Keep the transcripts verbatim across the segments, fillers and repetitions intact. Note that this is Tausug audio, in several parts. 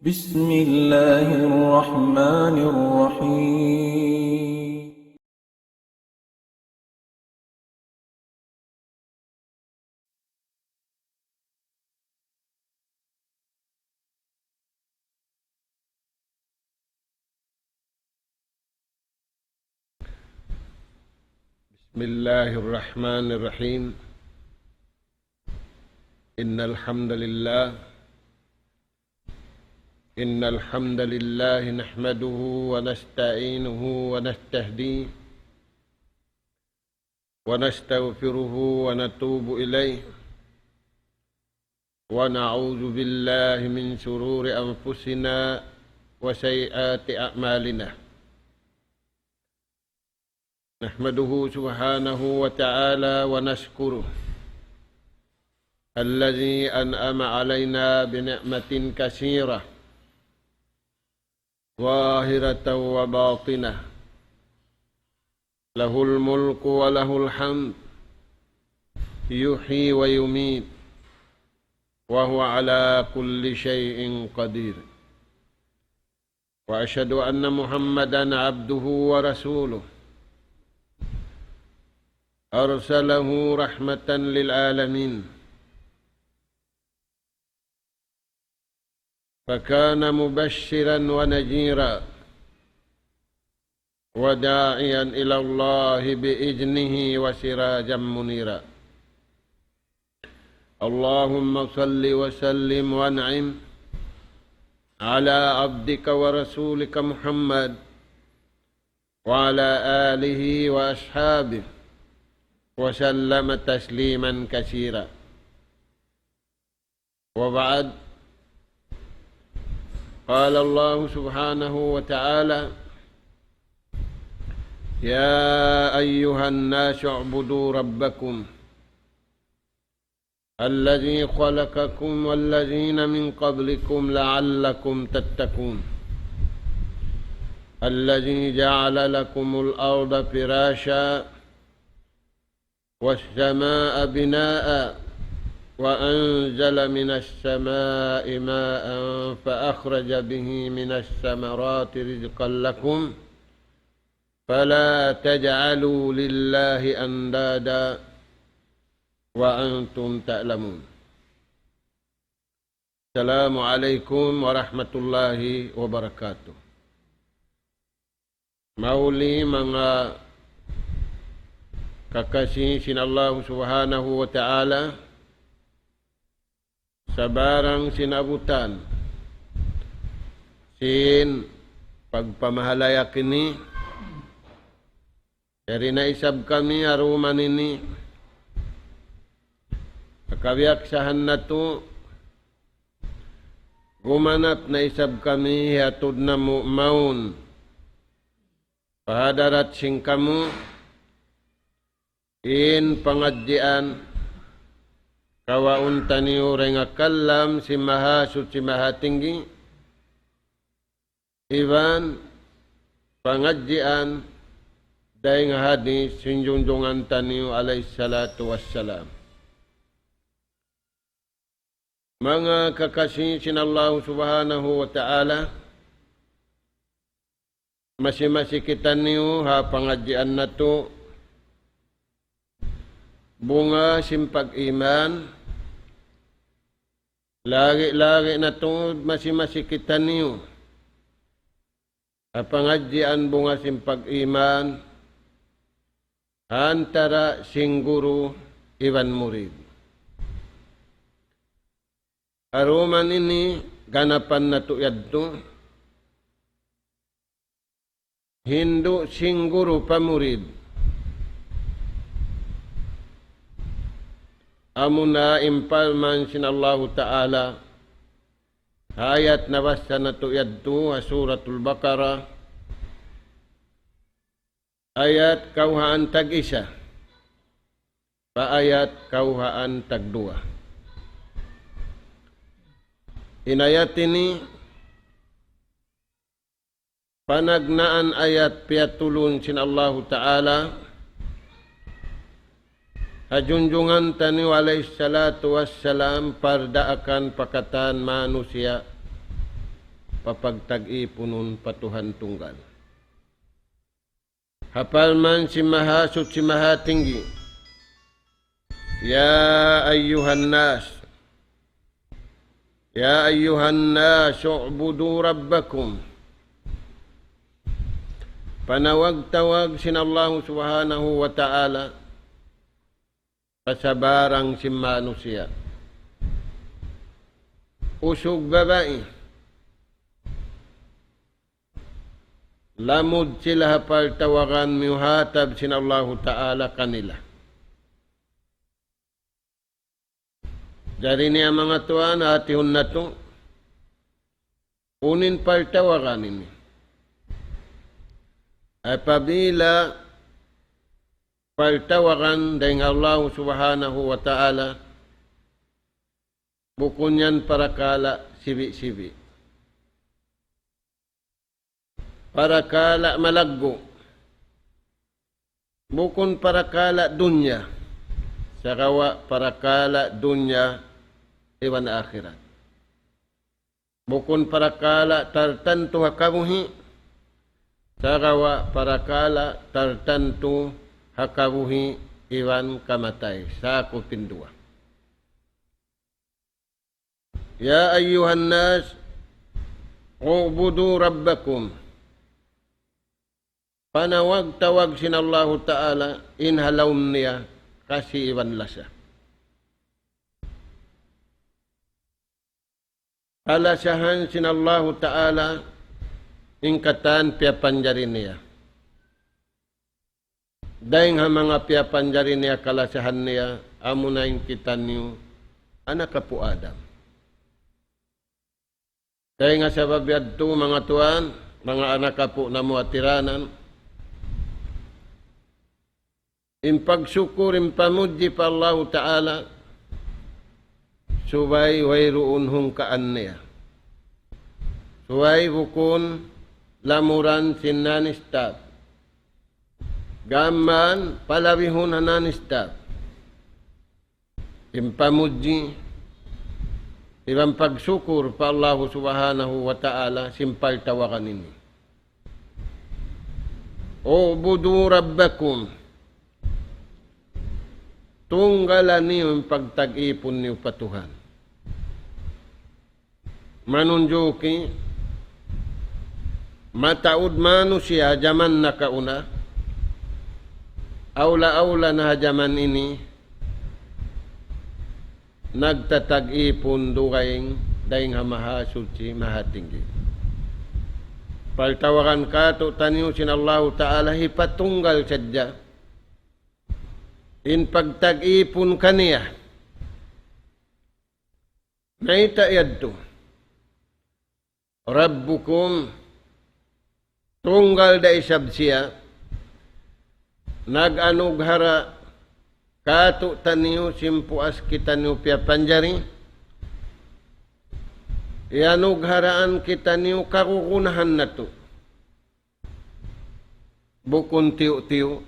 بسم الله الرحمن الرحيم. بسم الله الرحمن الرحيم. إن الحمد لله، إن الحمد لله نحمده ونستعينه ونستهديه ونستغفره ونتوب إليه، ونعوذ بالله من شرور أنفسنا وسيئات أعمالنا. نحمده سبحانه وتعالى ونشكره الذي أنعم علينا بنعمة كثيرة ظاهرة وباطنة، له الملك وله الحمد، يحيي ويميت، وهو على كل شيء قدير. وأشهد أن محمدا عبده ورسوله، أرسله رحمة للعالمين، فكان مبشرا ونذيرا، وداعيا إلى الله بإذنه وسراجا منيرا. اللهم صل وسلم وأنعم على عبدك ورسولك محمد وعلى آله وأصحابه وسلم تسليما كثيرا. وبعد، قال الله سبحانه وتعالى: يا أيها الناس اعبدوا ربكم الذي خلقكم والذين من قبلكم لعلكم تتقون. الذي جعل لكم الأرض فراشا والسماء بناء وأنزل من السماء ماء فأخرج به من الثمرات رزقا لكم فلا تجعلوا لله أندادا وأنتم تعلمون. السلام عليكم ورحمة الله وبركاته. Mahuli manga kakasi sin Allahu Subhanahu wa Ta'ala, sabarang sin abutan sin pagpamahalayak ini, yari na isab kami ha dum ini, ha kabiyaksahan natu', gumanap na isab kami hiyatud namu' mawn pa hadarat sin kamu, in pangadjian kawaun taniyu dayn ha kalam sin Mahasuchi Mahatinggi, iban pangadjian dayn ha hadis sin junjungan taniyu alayhi salatu wassalam. Manga kakasi sin Allahu Subhanahu wa Ta'ala, masi-masi kitaniyu ha pangadjian natu' bunga sin pag-iman, lagi'-lagi' natu' masi-masi kitaniyu ha pangadjian bunga sin pag-iman, antara sin guru iban murid. Ha dum ini ganapan natu' yadtu, hindu' sin guru pa murid. Amuna in parman sin Allahu Ta'ala, ayat nabassa natu' yadtu ha Suratul Baqarah, ayat kawhaan tag-isa pa ayat kawhaan tagduwa. In ayat ini, panagnaan ayat piyatulun sin Allahu Ta'ala ha junjungan taniyu alayhi salatu wassalam, pardaakan pa katan manusiya', papagtag-ipunun pa Tuhan tunggal. Ha parman sin Mahasuchi Mahatinggi, يا أيها الناس، يا أيها الناس اعبدوا ربكم. Panawag-tawag sin Allahu Subhanahu wa Ta'ala pa sabarang sin manusiya'. Usug babai, lamud sila ha paltawagan miyuhatab sin Allahu Ta'ala kanila. Jari niya manga tuwan, hatihun natu', unu in paltawagan ini. Apabila paltawagan dayn ha Allahu Subhanahu wa Ta'ala, bukun yan parakala' sibi'-sibi'. Parakala' malaggu'. Bukun parakala' dunya, sagawa' parakala' dunya iban akhirat. Bukun parakala' tartantu ha kabuhi', sagawa' parakala' tartantu ha kabuhi' iban kamatay, sakup in duwa. يا أيها الناس اعبدوا ربكم. Panawag-tawag sin Allahu Ta'ala in ha lawm niya kasi iban lasa. Kalasahan sin Allahu Ta'ala in katan piyapanjari niya. Dayng ha manga piyapanjari niya kalasahan niya, amuna in kitaniyu anak apu' Adam. Dayng ha sabab yadtu, manga tuwan, manga anak apu' namu' ha tiranan, in pagsukur, in pamudji pa Allahu Ta'ala, subay wayruun hungkaan niya. Subay bukun lamuran sin non-stop. Gām mayan palabihun ha non-stop in pamudji iban pagsukur pa Allahu Subhanahu wa Ta'ala sin paltawagan ini. اعبدوا ربكم. Tunggala niyu in pagtag-ipun niyu pa Tuhan. Manunjuki, mataud manusiya' jaman nakauna, awla-awla na ha jaman ini, nagtatag-ipun dugaing dayng ha Mahasuchi Mahatinggi. Paltawagan kātu'niyu sin Allahu Ta'ala hipatunggal sadja in pagtag-ipun kaniya. Mayta' yadtu? ربكم, tunggal da isab siya, nag-anughara kātu'niyu sin puas kitaniyu piyapanjari, iyanugharaan kitaniyu kagunahan natu'. Bukun tiyu'-tiyu'.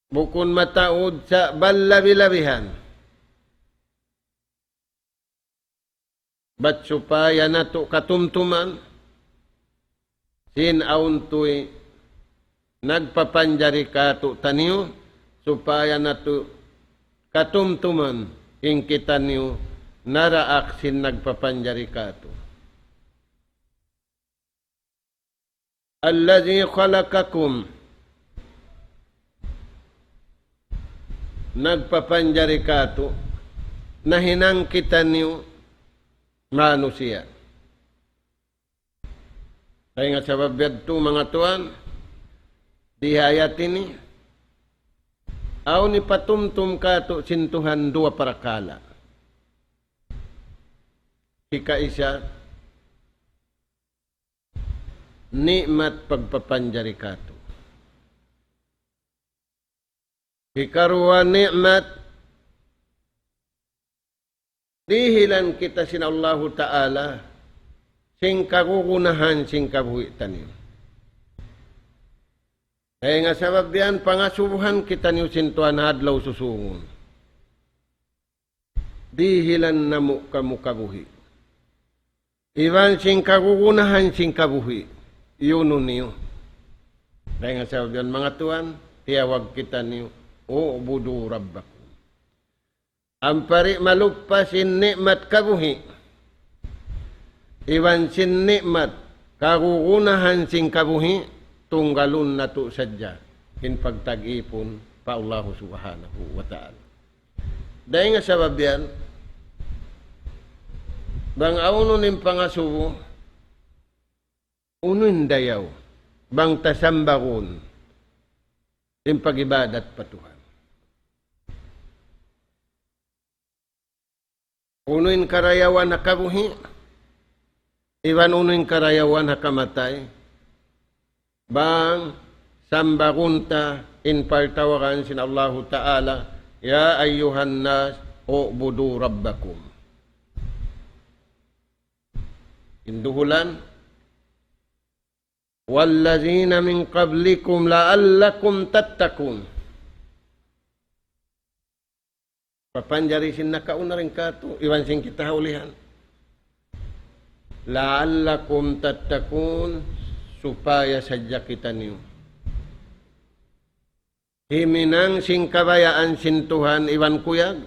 Bukun mataud sa' bang labi-labihan. Bat supaya natu' katumtuman, sin awn tuy nagpapanjari kātu'niyu, supaya natu' katumtuman in kitaniyu naraak sin nagpapanjari kātu'. الذي خلقكم. Nagpapanjari kātu', nahinang kitaniyu manusiya'. Dayng ha sabab yadtu, manga tuwan, di ha ayat ini, awn hipatumtum kātu' sin Tuhan duwa parakala'. Hikaisa, ni'mat pagpapanjari kātu'. Hikaruwa ni'mat, dihilan kita sin Allahu Ta'ala sin kagunahan sin kabuhi' taniyu. Dayng ha sabab yan pangasubuhan kitaniyu sin Tuhan ha adlaw susūngun. Dihilan namu' kamu kabuhi'. iban sin kagunahan sin kabuhi', iyunun niyu. Dayn ha sabab yan, manga tuwan, tiyawag kitaniyu, اعبدوا ربكم. Ampa di' maluppa sin ni'mat kabuhi', iban sin ni'mat kagunahan sin kabuhi', tunggalun natu' sadja in pagtag-ipun pa Allahu Subhanahu wa Ta'ala. Dayn ha sabab yan, bang awnun in pangasubu, unu in dayaw, bang ta sambagun in pag-ibadat pa Tuhan. Unu in karayawan ha kabuhi', iban unu in karayawan ha kamatay, bang sambagun ta in partawagan sin Allahu Ta'ala, يا أيها الناس اعبدوا ربكم. In duhulan, والذين من قبلكم لعلكم تتقون. Papanjari sin nakauna dayn kātu', iban sin kita ha ulihan. لعلكم تتقون, supaya sadja kitaniyu himinang sin kabayaan sin Tuhan iban kuyag,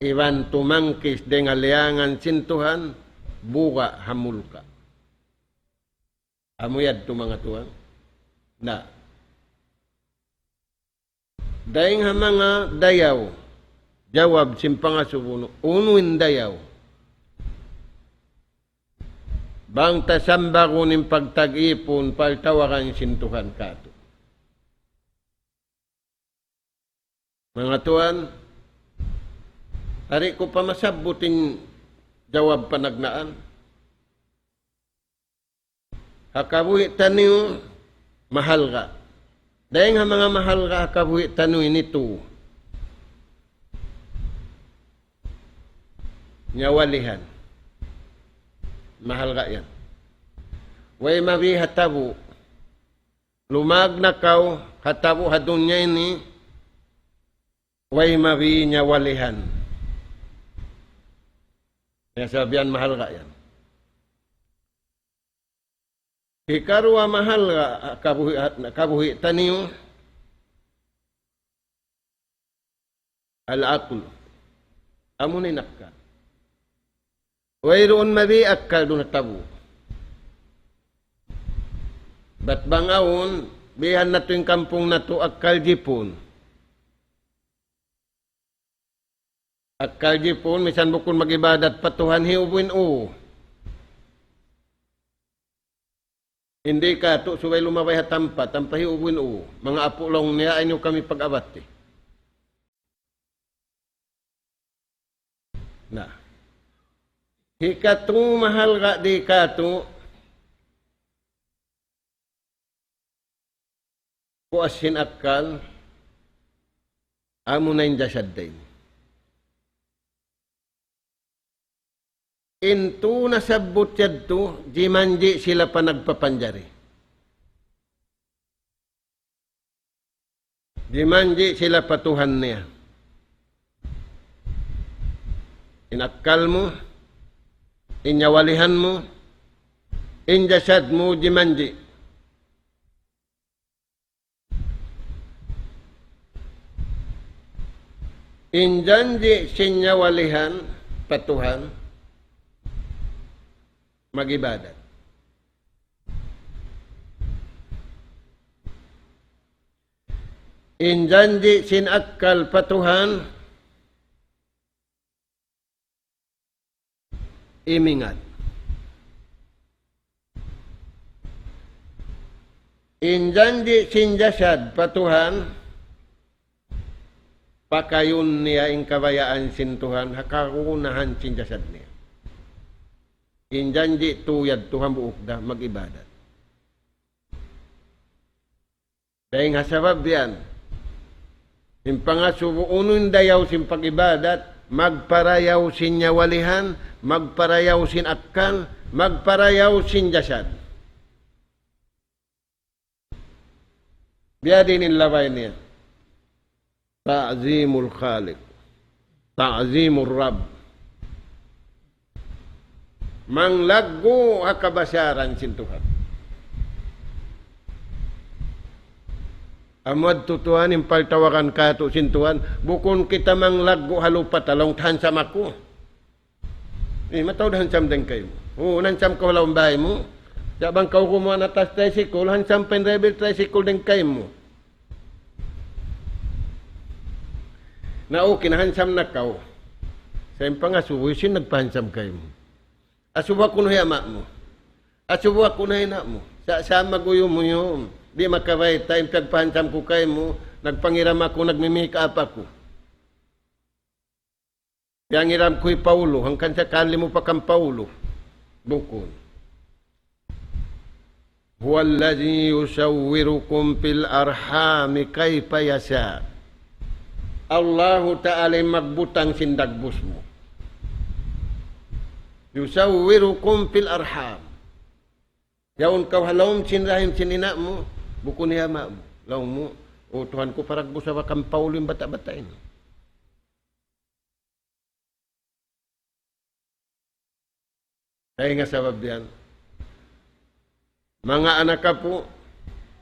iban tumangkis dayn ha liyangan sin Tuhan, buga' ha mulka'. Amu yadtu manga tuwan. Na. Dayn ha manga dayaw, jawab sin pangasubu, unu in dayaw, bang ta sambagun in pagtag-ipun, partawagan sin Tuhan kātu'. Manga tuwan, di' ku pa masabbut in jawab panagnaan. Ha kabuhi' taniyu, mahalga'. Dayn ha manga mahalga' ha kabuhi' taniyu ini tū. Nyawalihan. Mahalga' yan. Way mabi ha tabu'. Lumag na kaw ha tabu' ha dunya ini, way mabi nyawalihan. Ya, sabab yan mahalga' yan. Hikaruwa mahalga' kabuhi', kabuhi' taniyu, العقل. Amuna in akkal. Wayruun mabi akkal duun ha tabu'. Bat bang awn, bihan natu' in kampung natu' akkal jipun. Akkal jipun, misan bukun mag-ibadat pa Tuhan, hiubu in ū. Di' kātu' subay lumabay ha tampat, ampa hiubu in ū. Manga apu' laung niya, ayaw niyu kami pag-abati. Na. Hikatū mahalga' di' kātu', puas sin akkal, amuna in jasad dayn. In tū nasabbut yadtu, jimanji' sila pa nagpapanjari. Jimanji' sila pa Tuhan niya. In akkal mu, in nyawalihan mu, in jasad mu, jimanji'. In janji' sin nyawalihan pa Tuhan, mag-ibadat. In janji' sin akkal pa Tuhan, imingat. In janji' sin jasad pa Tuhan, pakayun niya in kabayaan sin Tuhan, ha kagunahan sin jasad niya. In janji' tū yadtu hambuuk da mag-ibadat. Dayn ha sabab yan, in pangasubu unu in dayaw sin pag-ibadat, magparayaw sin nyawalihan, magparayaw sin akkal, magparayaw sin jasad. Biya' diin in labay niya. تعظيم الخالق. تعظيم الرب. Manglaggu' ha kabasaran sin Tuhan. Amu yadtu Tuhan in paltawagan katu' sin Tuhan, bukun kita manglaggu' ha lupa ta, laung ta handsome aku. Eh, mataud handsome dayn kaymu. Oo, handsome kaw ha lawm bāy mu. Sa' bang kaw gumuwa' na atas tricycle, handsome pa in driver tricycle dayn kaymu. Na okay na, handsome na kaw. Sa' in pangasubu, hisiyu in nagpahandsome kaymu? Asubu aku na hi ama' mu. Asubu aku na hi ina' mu. Sa', sa' maguyum-uyum. Di' makabayta', in piyagpahandsome ku kaymu, nagpangiram aku, nagmi-make up aku. Piyangiram ku hi Paolo, hangkan sakali mu pa kan Paolo. Bukun. هو الذي يصوركم في الأرحام كيف يشاء. Allahu Ta'ala in magbutang sin dagbus mu. يصوركم في الأرحام. Yaun kaw ha lawm sin rahim sin ina' mu, bukun hi ama' mu. Laung mu, "O Tuhan ku, paragbusa ba kan Paolo in bata'-bata' ini?" Dayn ha sabab yan, manga anak apu',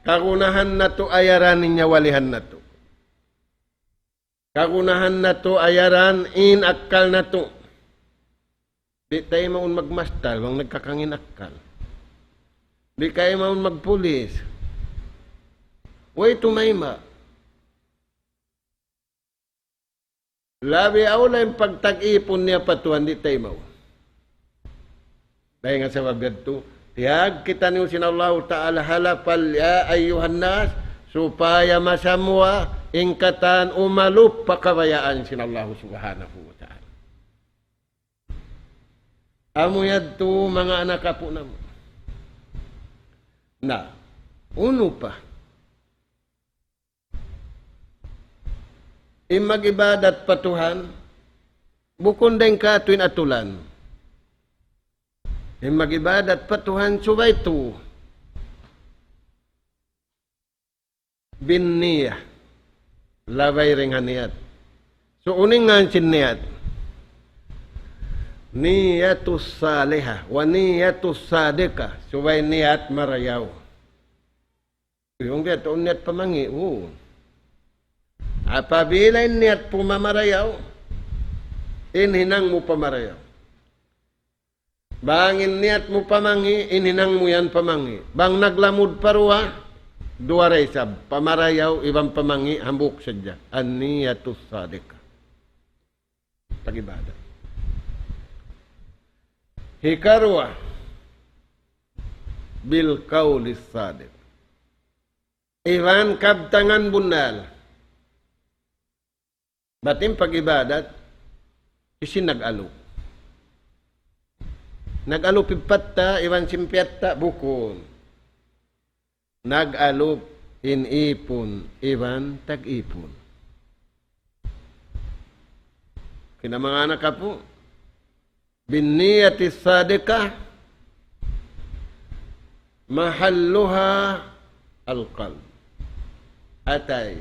kagunahan natu' ayaran in nyawalihan natu'. Kagunahan natu' ayaran in akkal natu'. Di' taymaun magmastal bang nagkakangin akkal. Di' kaymaun magpulis. Way tumayma'. Labi awla in pagtag-ipun niya pa Tuhan, di' taymaun. Dayn ha sabab yadtu, tiyag kitaniyu sin Allahu Ta'ala ha lapal, "Ya ayyuhan nas," supaya masamuwa in katan umalup pa kabayaan sin Allahu Subhanahu wa Ta'ala. Amu yadtu manga anak apu' namu'. Na, unu pa? In mag-ibadat pa Tuhan, bukun dayn katu' in atulan. In mag-ibadat pa Tuhan, subay tuud. Bin niyah. Labay dayn ha niyat. So, unu in ngan sin niyat? Niyatus salihah, wa niyatus sadiqah. Subay niyat marayaw. Yung biya' tuud niyat pamangi', oo. Apabila in niyat mu mamarayaw, in hinang mu pamarayaw. Bang in niyat mu pamangi', in hinang mu yan pamangi'. Bang naglamud pa duwa, duwa da isab. Pamarayaw iban pamangi', hambuuk sadja. An-niyatus sadiqah. Pag-ibadat. Hikaruwa, bil qawlis sadiq. Iban kabtangan bunnal. Bat in pag-ibadat, hisiyu in nag-alup? Nag-alup in patta', iban sin piyatta', bukun. Nag-alup in ipun, iban tag-ipun. Kina manga anak apu', bin niyatis sadiqah, mahalluha al-qalb. Atay.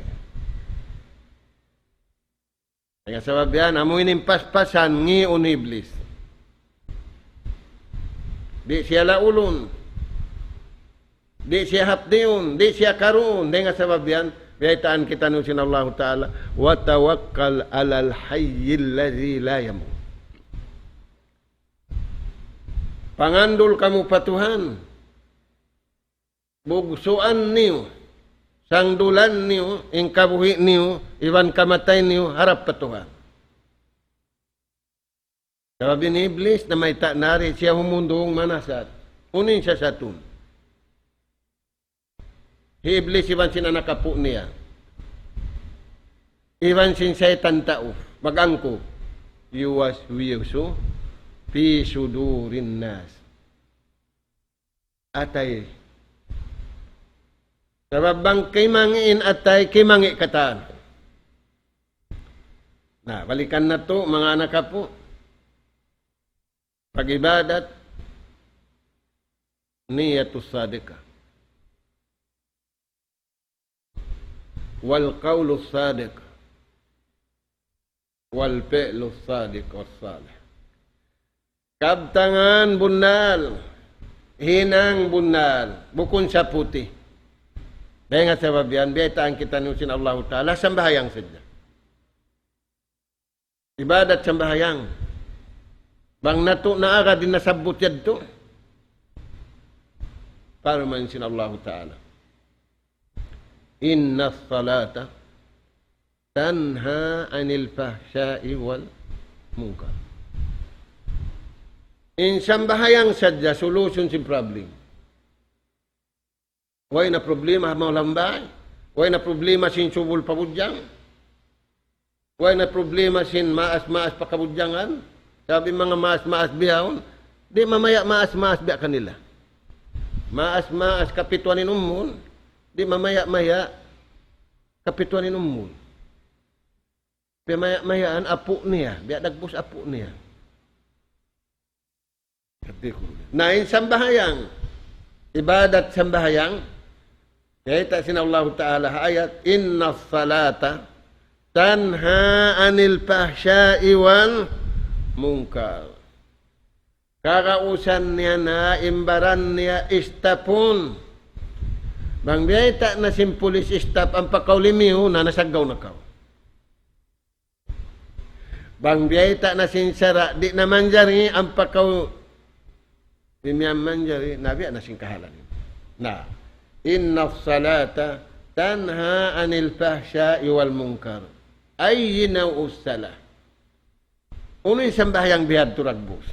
Dayn ha sabab yan, amu ini in paspasan ngiun hi Iblis. Di' siya laulun. Di' siya hapdiun. Di' siya karuun. Dayn ha sabab yan, biyaytaan kitaniyu sin Allahu Ta'ala, "Wa tawakkal alal hayyil ladhi la yamut." Pangandul kamu pa Tuhan. Bugsuan niyu, sangdulan niyu, in kabuhi' niyu, iban kamatay niyu, harap pa Tuhan. Sabab in Iblis, namayta' na di' siya humundung manasat. Unu in sasatun? Hi Iblis iban sin anak apu' niya. Iban sin saytan tau, mag-angku. Yuwaswisu fi sudurin nas. Atay. Sabab bang kimangi' in atay, kimangi' katan. Na, balikan natu', manga anak apu'. Pag-ibadat, niyatus sadiqah. Wal qawlus sadiq. Wal fi'lus sadiq was salih. Kabtangan bunnal, hinang bunnal, bukun sa puti. Dayn ha sabab yan, biyaytaan kitaniyu sin Allahu Ta'ala, sambahayang sadja. Ibadat sambahayang. Bang natu' na agad in nasabbut yadtu. Parman sin Allahu Ta'ala. إن الصلاة تنهى عن الفحشاء والمنكر. In sambahayang sadja solution sin problem. Way na problema ha mawla bay. Way na problema sin subul pa budjang. Way na problema sin maas-maas pa kabudjangan. Sabab in manga maas-maas bihaun, di' mamaya maas-maas biya' kanila. Maas-maas kapituan in umul, di' mamaya-maya kapituan in umul. Pamaya-mayaan apu' niya, biya' dagbus apu' niya. Na in sambahayang, ibadat sambahayang, kiyita' sin Allahu Ta'ala ha ayat, إن الصلاة تنهى عن الفحشاء والمنكر. Kagausan niya na in baran niya istapun. Bang biyayta' na sin pulis istap ampa kaw limiyu na nasaggaw na kaw. Bang biyayta' na sin sara' di' na manjari ampa kaw imiyan manjari na biya' na sin kahalan. Na, إن الصلاة تنهى عن الفحشاء والمنكر. أي نوع الصلاة؟ Unu in sambahayang bihadtu dagbus?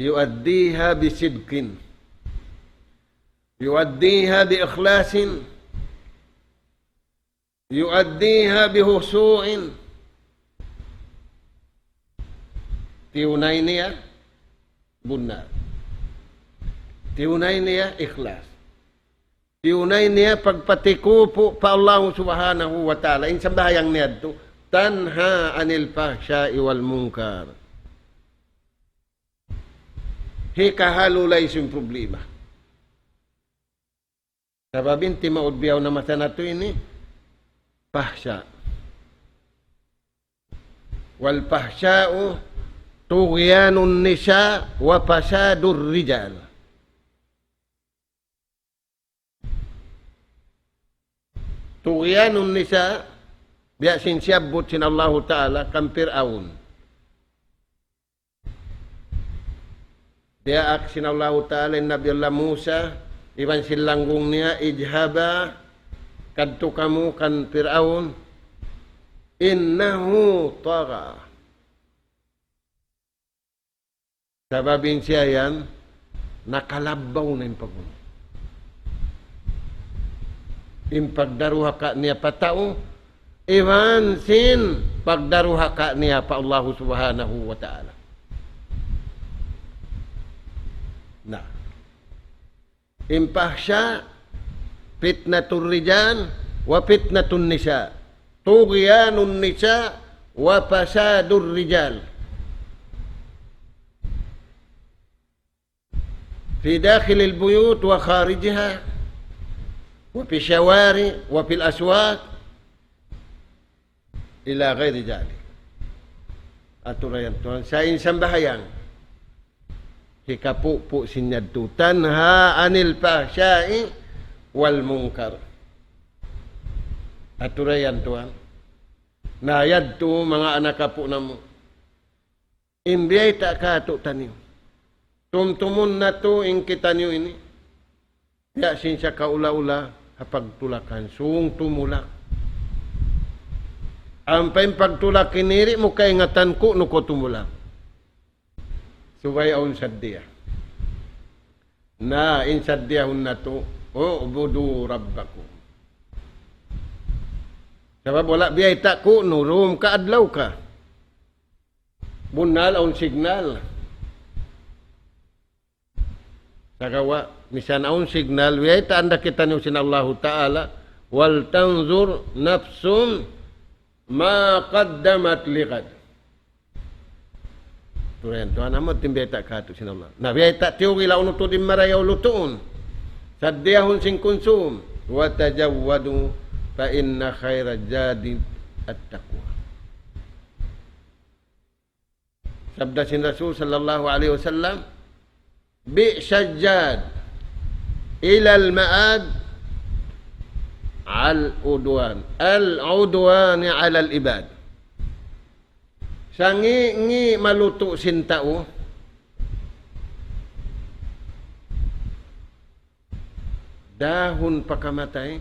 يؤديها بصدق، يؤديها بإخلاص، يؤديها بخشوع. Tiyunay niya bunnal. Tiyunay niya ikhlas. Tiyunay niya pagpatikupu' pa Allahu Subhanahu wa Ta'ala. In sambahayang niya yadtu, تنهى عن الفحشاء والمنكر. Hikahalulay sin problema. Sabab in timaud bihaun ha masa natu' ini, fahsha. والفحشاء طغيان النساء وفساد الرجال. طغيان النساء, biya' sin siyabbut sin Allahu Ta'ala kan Pir'aun. Diyaak sin Allahu Ta'ala in Nabi Allah Musa, iban sin langgung niya, اذهبا, kadtu kamu kan Pir'aun, إنه طغى. Sabab in siya yan, nakalabbaw na in pag'unu. In pagdaruhaka niya pa tau, iban sin pagdaruhaka niya pa Allahu Subhanahu wa Ta'ala. Na, in fahsha, فتنة الرجال وفتنة النساء، طغيان النساء وفساد الرجال في داخل البيوت وخارجها وفي الشوارع وفي الأسواق إلى غير ذلك. Aturan yan tuwan, sa' in sambahayang, hikapupu' sin yadtu, تنهى عن الفحشاء والمنكر. Aturan yan tuwan. Na yadtu, manga anak apu' namu'. In biyayta' kātu'niyu. Tumtumun natu' in kitaniyu ini. Biya' sin sakaula-ula ha pagtulakan, sūng tumulak. Ampa in pagtulak ini di' mu kaingatan ku'nu kaw tumulak. Subay awn saddiya. Na, in saddiyahun natu', اعبدوا ربكم. Sabab wala' biyayta' ku'nu, dūm ka adlaw ka. Bunnal awn signal. Sagawa', misan awn signal, biyaytaan da kitaniyu sin Allahu Ta'ala, ولتنظر نفس ما قدمت لغد. Turan, tuwan, amu in biyayta' kātu' sin Allah. Na, biyayta' tiyugi laung tuud in marayaw lutuun. Saddiyahun sin kunsum. وتزودوا فإن خير الزاد التقوى. Sabda sin Rasul sallallahu alayhi wasallam, بئس الزاد إلى المعاد العدوان، العدوان على العباد. Sangi'-ngi' malutu' sin tau, dahun pa kamatay,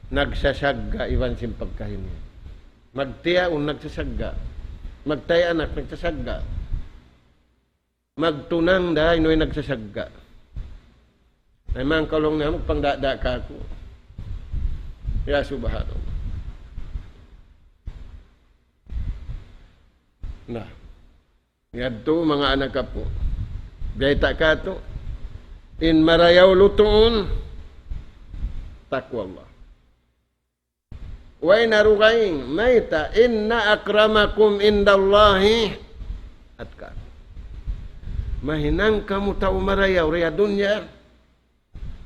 nagsasagga' iban sin pagkahi niya. Magtiyaun, nagsasagga'. Magtay anak, nagsasagga'. Magtunang da, inuy nagsasagga'. Ay, mangkalung na, magpangdada' kaku'. Ya, subhanallah. Na. Yadtu, manga anak apu'. Biyayta' katu'. In marayaw lutuun, taqwa Allah. Way na dugaing, mayta', إن أكرمكم عند الله أتقاكم. Mahinang kamu tau marayaw di ha dunya,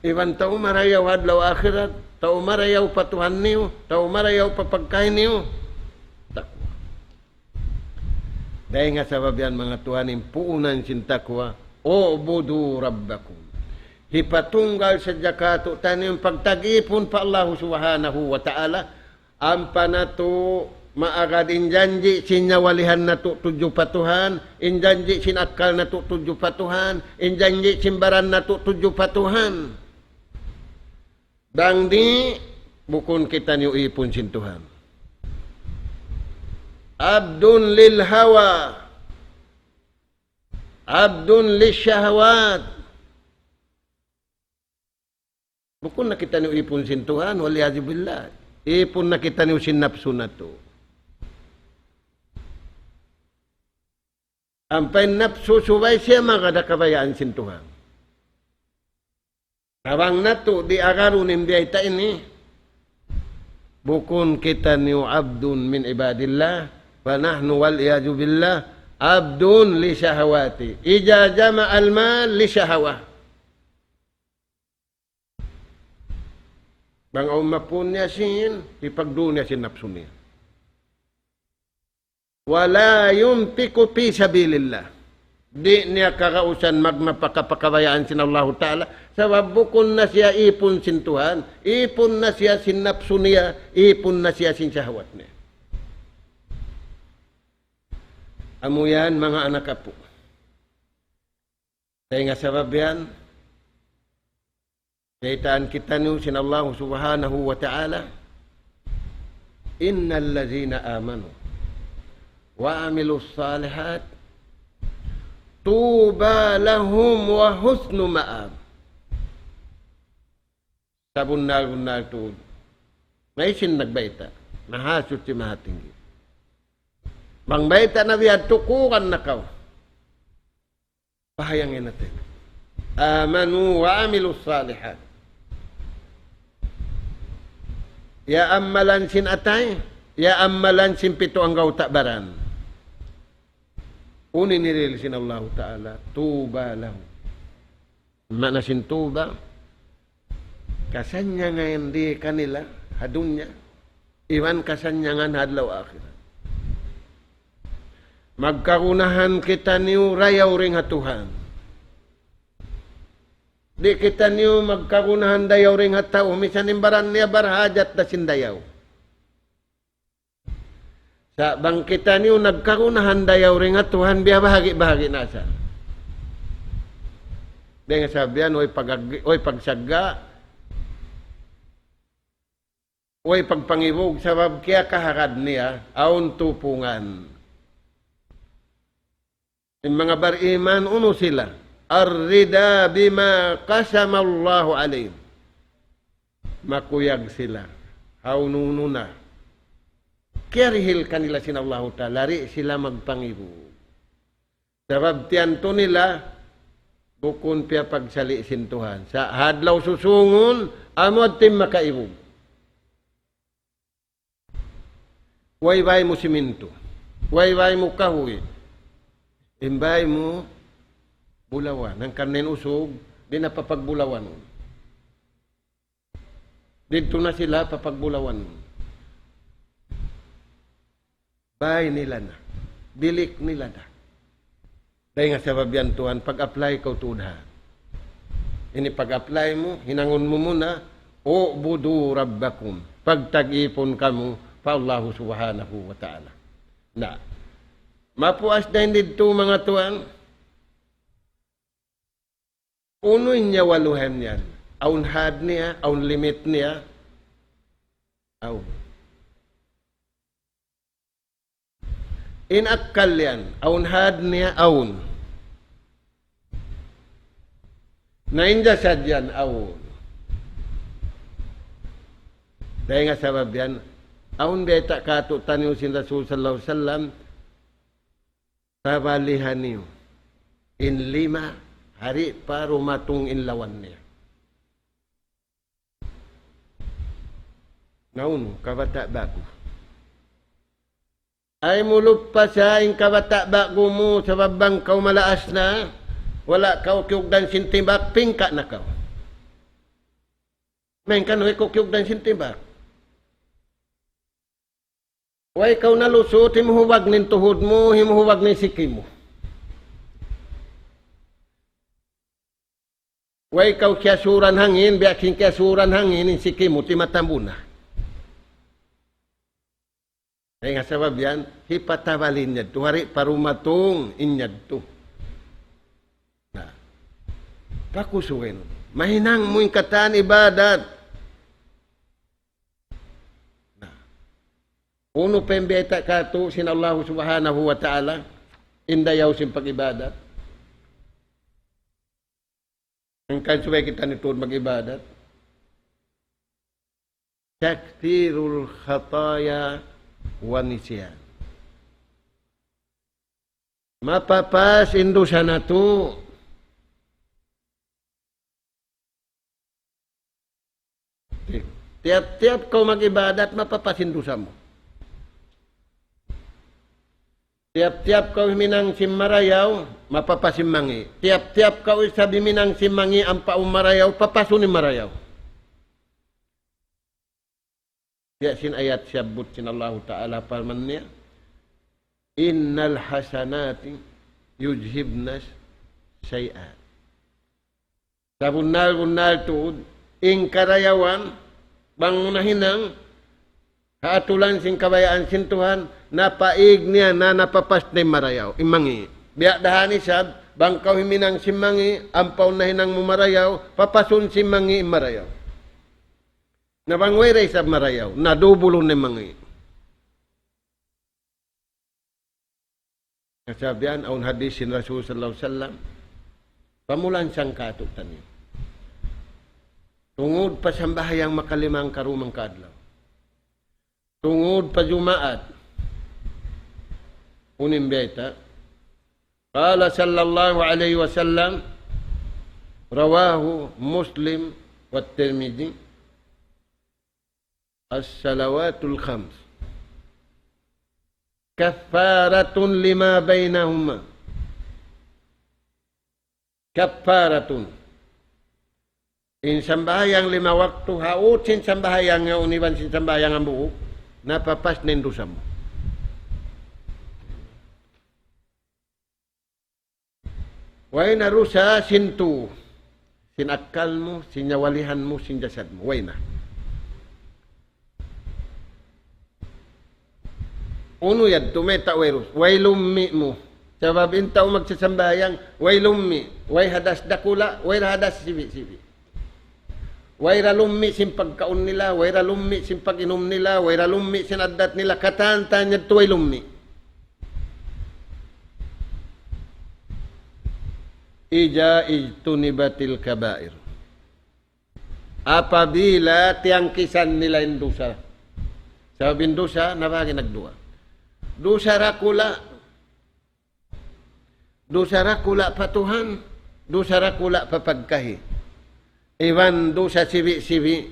iban tau marayaw ha adlaw akhirat, tau marayaw pa Tuhan niyu, tau marayaw pa pagkahi niyu. Taqwa. Dayn ha sabab yan, manga tuwan, in puunan sin taqwa, اعبدوا ربكم. Hipatunggal sadja katu'taniyu in pagtag-ipun pa Allahu Subhanahu wa Ta'ala, ampa natu' maagad in janji' sin nyawalihan natu' tudju pa Tuhan, in janji' sin akkal natu' tudju pa Tuhan, in janji' sin baran natu' tudju pa Tuhan. Bang di', bukun kitaniyu ipun sin Tuhan. عبد للهوى، عبد للشهوات. Bukun na kitaniyu ipun sin Tuhan, والعياذ بالله. Ipun na kitaniyu sin napsu natu'. Ampa in napsu subay siya magad ha kabayaan sin Tuhan. Bang natu' di' agarun in biyayta' ini, bukun kitaniyu عبد من عباد الله, فنحن والعياذ بالله عبد لشهوات. إذا جمع المال لشهوة. Bang awn mapun niya sin, hipagdu niya sin napsu niya. ولا ينفق في سبيل الله. Di' niya kagausan magnapaka pa kabayaan sin Allahu Ta'ala. Sabab bukun na siya ipun sin Tuhan, ipun na siya sin napsu niya, ipun na siya sin shahwat niya. Amu yan, manga anak apu'. Dayn ha sabab yan, baytaan kitaniyu sin Allahu Subhanahu wa Ta'ala, إن الذين آمنوا وعملوا الصالحات طوبى لهم وحسن مآب. Sabunnal-bunnal tuud. Mayta' sin nagbayta'? Mahasuchi, Mahatinggi. Bang bayta' na biya' tukuran na kaw. Pahayangin natu'. آمنوا وعملوا الصالحات. Iyaammalan sin atay, iyaammalan sin pitu anggawta' baran. Unu in hirihil sin Allahu Ta'ala, طوبى لهم. Maana sin tuba, kasannyangan di kanila ha dunya, iban kasannyangan ha adlaw akhirat. Magkagunahan kitaniyu dayaw dayn ha Tuhan. Di' kitaniyu magkagunahan dayaw dayn ha tau, misan in baran niya barhajat da sin dayaw. Sa' bang kitaniyu nagkagunahan dayaw dayn ha Tuhan, biya' bahagi'-bahagi' na sa. Dayn ha sabab yan, way pag-, way pagsagga', way pagpangibug, sabab kiyakaharad niya, awn tupungan. In manga bariman, unu sila? الرضا بما قسم الله عليهم. Makuyag sila. Hawnu-hawnu na. Kiyarihil kanila sin Allahu Ta'ala, di' sila magpangibug. Sabab tiyantu nila, bukun piyapagsali' sin Tuhan. Sa' ha adlaw susungun, amu in makaibug. Way bay mu simintu. Way bay mu kahuy. In bay mu bulawan. Hangkan in usug, di' na papagbulawan. Didtu na sila papagbulawan. Bay nila na. Bilik nila da. Dayn ha sabab yan tuwan, pag-apply kaw tuud ha. Ini pag-apply mu, hinangun mu muna, اعبدوا ربكم. Pagtag-ipun kamu pa Allahu Subhanahu wa Ta'ala. Na, mapuas dayn didtu manga tuwan, unu in nyawa luhan yan. Awn had niya, awn limit niya. Awn. In akkal yan, awn had niya, awn. Na in jasad yan, awn. Dayn ha sabab yan, awn bayta' kātu'niyu sin Rasul sallallahu alayhi wasallam, tabalihan niyu in lima, ha di' pa dumatung in lawan niya. Na unu, kabata' ba'gu. Ayaw mu lupasa in kabata' ba'gu mu, sabab bang kaw malaas na, wala' kaw kiyugdan sin timbak, pingka na kaw. Mayan kan way kaw kiyugdan sin timbak. Way kaw nalusut, himuhubag in tuhud mu, himuhubag in siki mu. Way kaw kiyasuran hangin, biya' sin kiyasuran hangin, in siki mu, timatambu na. Dayn ha sabab yan, hipatabali niya yadtu, ha di' pa dumatung in yadtu. Na, pakusuhin. Mahinang mu in katan ibadat. Na, unu pa in bayta' kātu' sin Allahu Subhanahu wa Ta'ala, in dayaw sin pag-ibadat. Hangkan subay kita ini tuud mag-ibadat. تكفير الخطايا والنسيان. Mapapas in dusa natu'. Tiyap-tiyap kaw mag-ibadat, mapapas in dusa mu. Tiyap-tiyap kaw himinang sin marayaw, mapapas in mangi'. Tiyap-tiyap kaw isab himinang sin mangi' ampa awn marayaw, papasun in marayaw. Biya' sin ayat siyabbut sin Allahu Ta'ala, parman niya, إن الحسنات يذهبن السيئات. Sabunnal-bunnal tuud, in karayawan, bang mu nahinang, ha atulan sin kabayaan sin Tuhan, napaig niya na napapas na in marayaw, in mangi'. Biya' da ha ini isab, bang kaw himinang sin mangi', ampa awn nahinang mu marayaw, papasun sin mangi' in marayaw. Na bang way da isab marayaw, na dubulun na in mangi'. Kasabihan, awn hadis sin Rasul sallallahu alayhi wasallam, pamulansang kātu'niyu. Tungud pa sambahayang makalima hangka duwa hangka adlaw. Tungud pa Jumaat. Unu in bayta'. قال صلى الله عليه وسلم، رواه مسلم والترمذي، الصلوات الخمس كفارة لما بينهما. كفارة. In sambahayang lima waktu, ha ut sin sambahayang yaun iban sin sambahayang hambuuk, napapas na in dusa mu. Way na dusa sin tu, sin akkal mu, sin nyawalihan mu, sin jasad mu. Way na. Unu yadtu mayta' way dusa? Way lummi' mu. Sabab in tau magsasambahayang, way lummi'. Way hadas dakula', way hadas sibi'-sibi'. Way da lummi' sin pagkaun nila, way da lummi' sin pag-inum nila, way da lummi' sin addat nila, katan-katan yadtu way lummi'. إذا اجتنبت الكبائر. Apabila tiyangkisan nila in dusa. Sabab in dusa, nabahagi' nagduwa. Dusa dakula', dusa dakula' pa Tuhan, dusa dakula' pa pagkahi. Iban dusa sibi'-sibi'.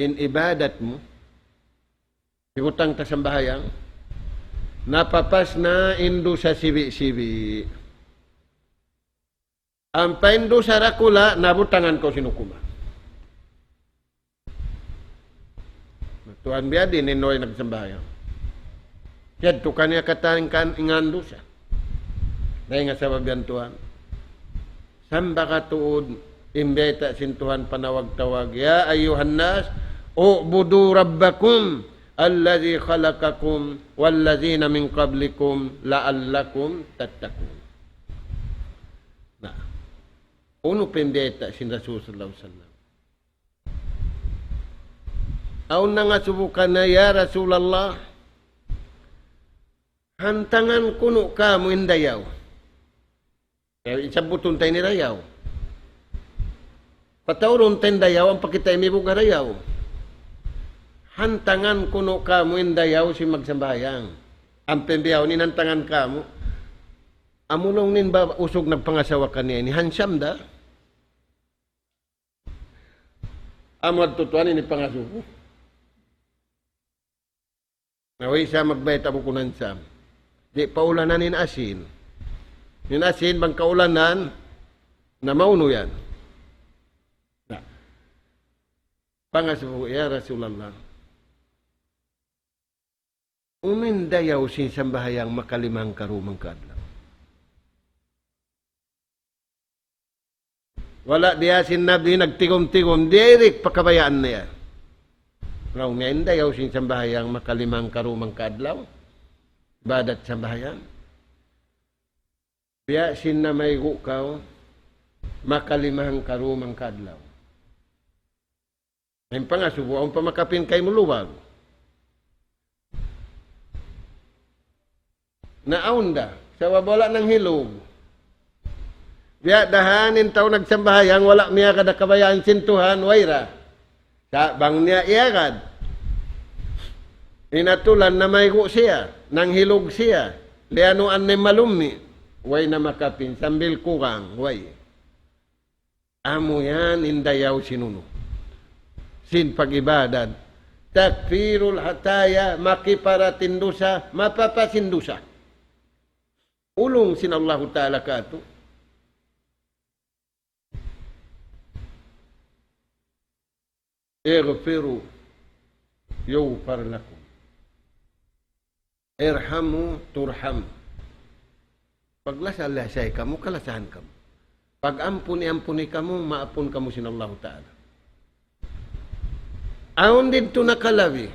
In ibadat mu, hibutang ta sambahayang, napapas na in dusa sibi'-sibi'. Ampa in dusa dakula', nabutangan kaw sin hukuman. Tuhan, biya' diin in way nagsambahayang. Yadtu kaniya katan kan ingan dusa. Dayn ha sabab yan, Tuhan. Sambaka tuud in bayta' sin Tuhan panawag-tawag, يا أيها الناس اعبدوا ربكم الذي خلقكم والذين من قبلكم لعلكم تتقون. Na, unu pa in bayta' sin Rasul sallallahu alayhi wasallam? Awn nangasubu kaniya, "Ya Rasulullah, hantangan kunu' kāmu' in dayaw." Ya, in sabbutun ta ini dayaw. Pataurun ta in dayaw, ampa kita imibug ha dayaw. Hantangan kunu' kāmu' in dayaw sin magsambahayang. Ampa in bihaun in hantangan kāmu'. Amu laung niya in ba usug nagpangasawa kaniya ini, handsome da. Amu yadtu tuwan ini pangasubu. Na way sa magbayta' bukun handsome. Di' paulanan in asin. In asin bang kaulanan, na maunu yan. Na. Pangasubu, "Ya Rasulullah, unu in dayaw sin sambahayang makalima hangkaruwa hangkaadlaw?" Wala' biya' sin Nabi nagtigum-tigum, direct pa kabayaan niya. Laung niya, "In dayaw sin sambahayang makalima hangkaruwa hangkaadlaw?" Ibadat sambahayang. Biya' sin namaygu' kaw, makalima hangkaruwa hangkaadlaw. In pangasubu, awn pa makapin kaymu luwag. Na awn da, sabab wala' nanghilug. Biya' da han in tau nagsambahayang, wala' miyagad ha kabayaan sin Tuhan, way ra. Sa' bang niya iyagad. In atulan namaygu' siya, nanghilug siya, liyanuan niya malummi', way na makapin, sambil kurang, way. Amu yan in dayaw sin unu. Sin pag-ibadat. تكفير الخطايا, makiparat in dusa, mapapas in dusa. Ulung sin Allahu Ta'ala katu'. اغفروا يغفر لكم. ارحموا ترحموا. Paglasa-lasay kamu, kalasahan kamu. Pag-ampuni-ampuni kamu, maapun kamu sin Allahu Ta'ala. Awn didtu nakalabi.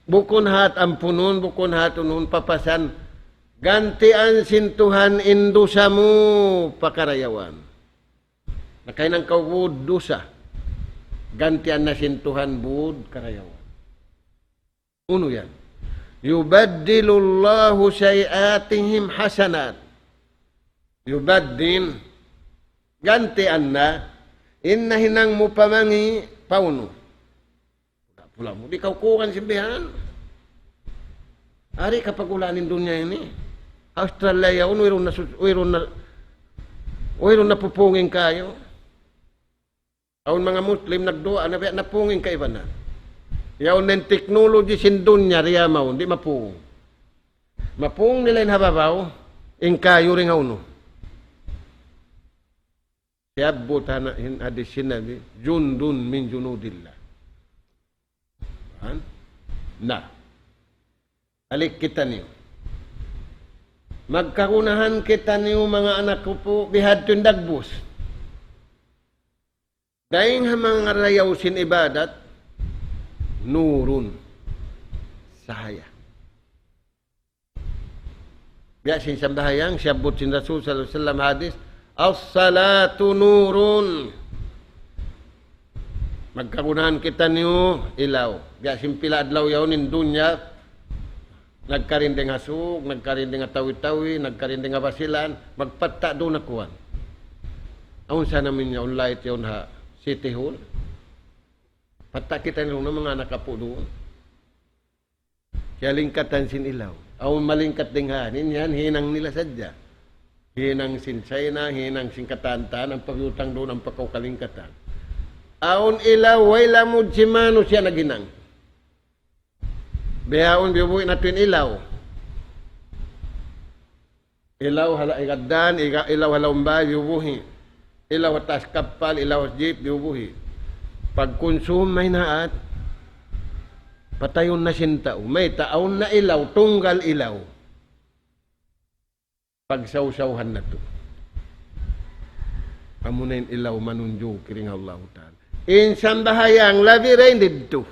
Bukun hat ampunun, bukun hat unun, papasan. Gantian sin Tuhan in dusa mu pa karayawan. Nakahinang kaw bud dusa. Gantian na sin Tuhan bud karayawan. Unu yan? يبدل الله سيئاتهم حسنات. يبدل, gantian na, in nahinang mu pamangi' pa unu. Pula mu, di' kaw kukuhan sin bihan. Ari kapagulaan in dunya ini. Australia yaun, wayruun na sus-, wayruun na, wayruun na pupungin kayu. Awn manga Muslim nagduwaa na biya' napungin kaibanan. Yaun na in technology sin dunya riya mawn, di' mapung. Mapung nila in ha babaw, in kayu ring ha unu. Siyabbut ha na-, in hadis sin Nabi, جند من جنود الله. Han? Na. Balik kitaniyu. Magkagunahan kitaniyu, manga anak ku pu', bihadtu in dagbus. Dayng ha manga dayaw sin ibadat, نور, sahaya. Biya' sin sambahayang, siyabbut sin Rasul sallallahu alayhi wasallam hadis, الصلاة نور. Magkagunahan kitaniyu, ilaw. Biya' sin pila adlaw yaun in dunya, nagkarinding ha sug, nagkarinding ha Tawi-Tawi, nagkarinding ha Basilan, magpatta' duun na kuwan. Awn sa namin yaun light yaun ha City Hall. Patta' kitaniyu na manga anak apu' duun. Kiyalingkatan sin ilaw. Awn malingkat dayn ha yan, in yan hinang nila sadja. Hinang sin China, hinang sin katan-katan, ampa biyutang duun, ampa kaw kalingkatan. Awn ilaw, way lamud sin manusiya' naghinang. Bihaun biyubuhi' natu' in ilaw. Ilaw ha la-, higad dan, iga-, ilaw ha lawm bāy, biyubuhi'. Ilaw ha taas kappal, ilaw ha jeep, biyubuhi'. Pagkunsum, mahinang. Patayun na sin tau. Mayta', awn na ilaw, tunggal ilaw. Pagsawsawhan natu'. Amuna in ilaw manunjuki dayn ha Allahu Ta'ala. In sambahayang labi dayn didtu.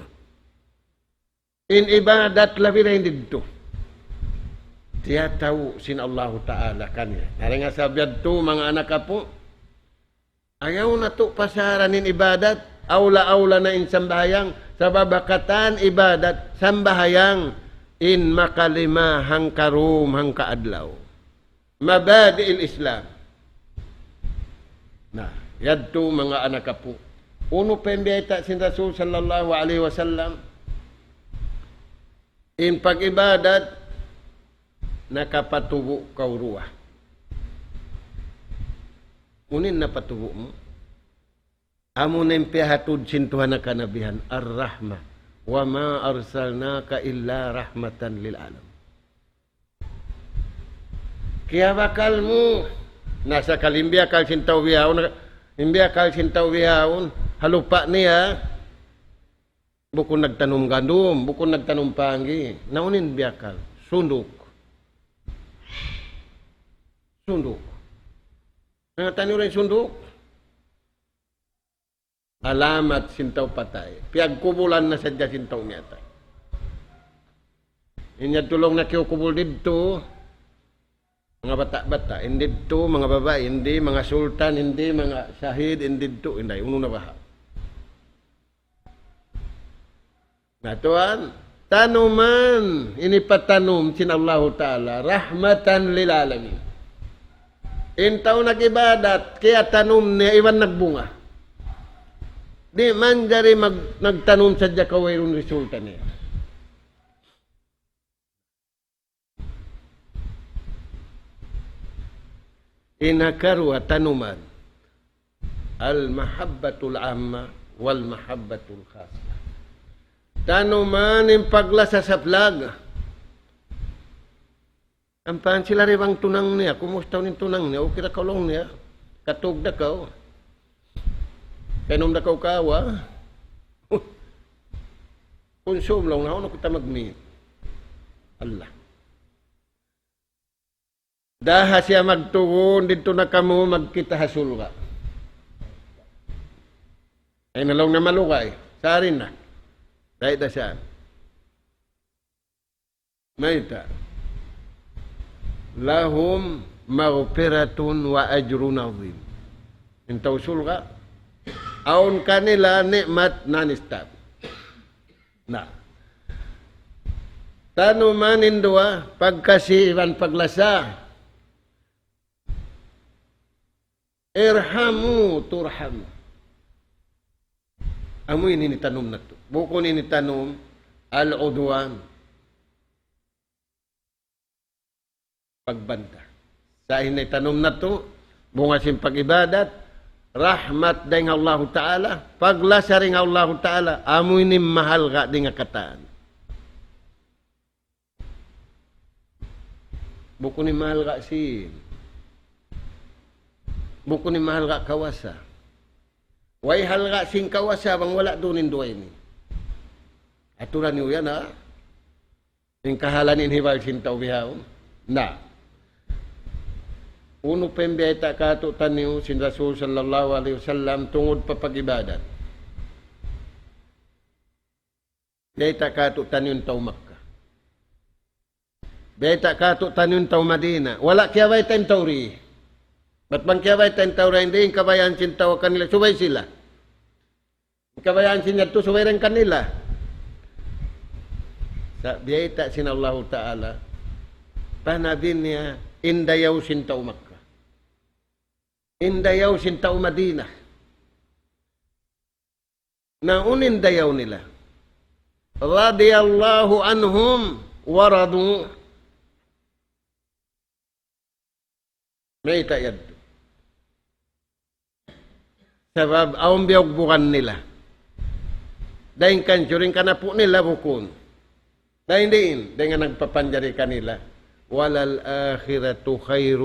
In ibadat labi dayn didtu. Tiyatawu' sin Allahu Ta'ala kaniya. Na dayn ha sabab yadtu, manga anak apu', ayaw natu' pasaran in ibadat, awla-awla na in sambahayang, sabab ha katan ibadat, sambahayang, in makalima hangka dum hangka adlaw. Mabadi' al-Islam. Na, yadtu manga anak apu'. Unu pa in biyayta' sin Rasul sallallahu alayhi wasallam, in pag-ibadat, nakapatubu' kaw duwa. Unu in napatubu' mu? Amuna in piyahatud sin Tuhan ha kanabihan, ar-rahma. وما أرسلناك إلا رحمة للعالمين. Kiyabakal mu. Na sakali in biyakal sin tau bihaun, in biyakal sin tau bihaun, ha lupa' niya, bukun nagtanum gandum, bukun nagtanum panggi. Na unu in biyakal? Sunduk. Sunduk. Nangatan niyu ra in sunduk? Alamat sin tau patay. Piyagkubulan na sadja sin tau miyatay. In yadtu laung nakiyukubul didtu, manga bata'-bata', in didtu, manga babai, in di, manga sultan, in di, manga shahid, in didtu, in di, unu na baha'. Na tuwan, tanuman, ini patanum sin Allahu Ta'ala, rahmatan lil alamin. In tau nag-ibadat, kiyatanum niya, iban nagbunga. Di' manjari mag-, nagtanum sadja kaw wayruun resulta niya. In hikaruwa tanuman, al-mahabbatul amma wal mahabbatul khassa. Tanuman in paglasa saplag. Ampa sila ri bang tunang niya, kumusta in tunang niya, okay da kaw laung niya, katug da kaw. Kainuman da kaw kawa. Kunsum laung niya, unu kita magmi. Allah. Daha siya magtugun, didtu na kamu magkita' ha surga'. Ay, na laung niya malugay. Sari na. Dahil da siya. Mayta'? لهم مغفرة وأجر عظيم. In tau surga', awn kanila ni'mat non-stop. Na. Tanuman in duwa, pagkasi iban paglasa. ارحموا ترحموا. Amu ini in tanum natu'. Bukun in tanum, al-udwan. Pagbanta. Sa' in tanum natu', bunga sin pag-ibadat, rahmat dayn ha Allahu Ta'ala, paglasa dayn ha Allahu Ta'ala, amu ini mahalga' dayn ha katan. Bukun in mahalga' sin. Bukun in mahalga' kawasa. Way halga' sin kawasa bang wala' duun in duwa ini. Aturan niyu yan, ha? In kahalan in hibal sin tau bihaun. Na. Unu pa in biyayta' kātu'niyu sin Rasul sallallahu alayhi wasallam tungud pa pag-ibadat. Biyayta' kātu'niyu in tau Makkah. Biyayta' kātu'niyu in tau Madina. Wala' kiyabayta' in tau ri. Bat bang kiyabayta' in tau ri, in kabayaan sin tau kanila, subay sila. In kabayaan sin yadtu, subay dayn kanila. Sa' biyayta' sin Allahu Ta'ala, pa Nabi niya, in dayaw sin tau Makkah. In dayaw sin tau Madina. Na unu in dayaw nila? رضي الله عنهم ورضوا. Mayta' yadtu? Sabab awn biyugbugan nila. Dayn kan, during kan apu' nila bukun. Dayn diin, dayn ha nagpapanjari kanila. وللآخرة خير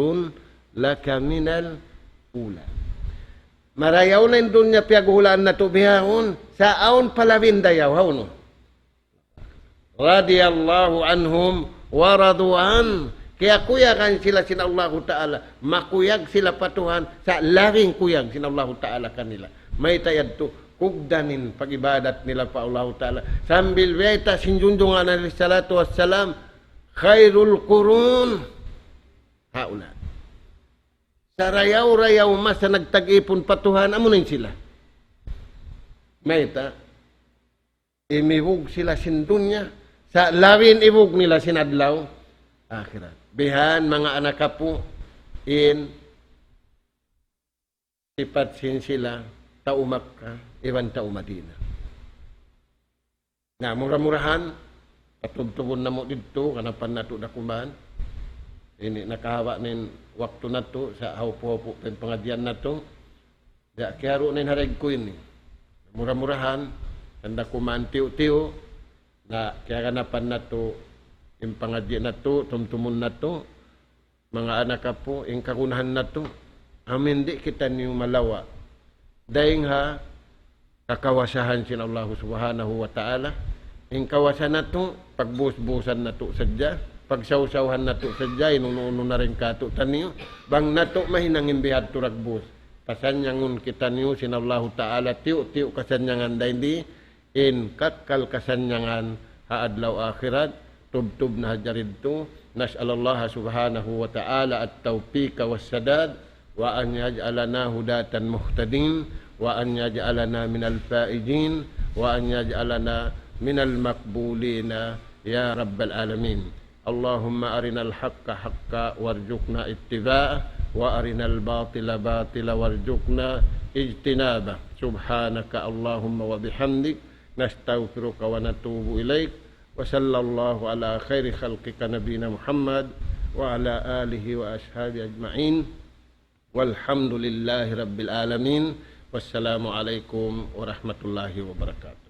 لك من الأولى. Marayaw na in dunya piyaghulaan natu' bihaun, sa' awn pa labi dayaw, hawnu? رضي الله عنهم ورضوا عنه. Kiyakuyagan sila sin Allahu Ta'ala. Makuyag sila pa Tuhan, sa' lawing kuyag sin Allahu Ta'ala kanila. Mayta' yadtu, kugdan in pag-ibadat nila pa Allahu Ta'ala. Sambil bayta' sin Junjungan alayhi salatu wassalam, خير القرون هؤلاء. Sarayaw-rayaw masa nagtag-ipun pa Tuhan, amu na in sila. Mayta', imibug sila sin dunya, sa' lawing ibug nila sin adlaw akhirat. Bihan, manga anak apu', in sipat sin sila, tau Makkah, iban tau Madinah. Na, mura-murahan, patubtubun namu' didtu, kanapan natu' dakuman. Ini nakahawa' na in waktu natu', sa' haupu-haupu pa in pangadjian natu'. Diya kiyaru' na in harag ku ini. Mura-murahan, in dakuman tiyu'-tiyu', na kiyaganapan natu', in pangadji' natu', tumtumun natu', manga anak apu', in kagunahan natu', amu in di' kitaniyu malawa'. Dayng ha kakawasahan sin Allahu Subhanahu wa Ta'ala, in kawasa natu', pagbus-busan natu' sadja, pagsawsawhan natu' sadja, in unu-unu na dayn kātu'niyu, bang natu' mahinang in bihadtu dagbus. Kasannyangun kitaniyu sin Allahu Ta'ala, tiyu'-tiyu' kasannyangan dayn di, in kakkal kasannyangan ha adlaw akhirat, tubtub na hadja didtu. نسأل الله سبحانه وتعالى التوفيق والسداد، وأن يجعلنا هداة مهتدين، وأن يجعلنا من الفائزين، وأن يجعلنا من المقبولين يا رب العالمين. اللهم أرنا الحق حقا وارزقنا اتباعه، وأرنا الباطل باطلا وارزقنا اجتنابه. سبحانك اللهم وبحمدك، نستغفرك ونتوب إليك. وصلى الله على خير خلقك نبينا محمد وعلى آله وأصحابه أجمعين. والحمد لله رب العالمين. والسلام عليكم ورحمة الله وبركاته.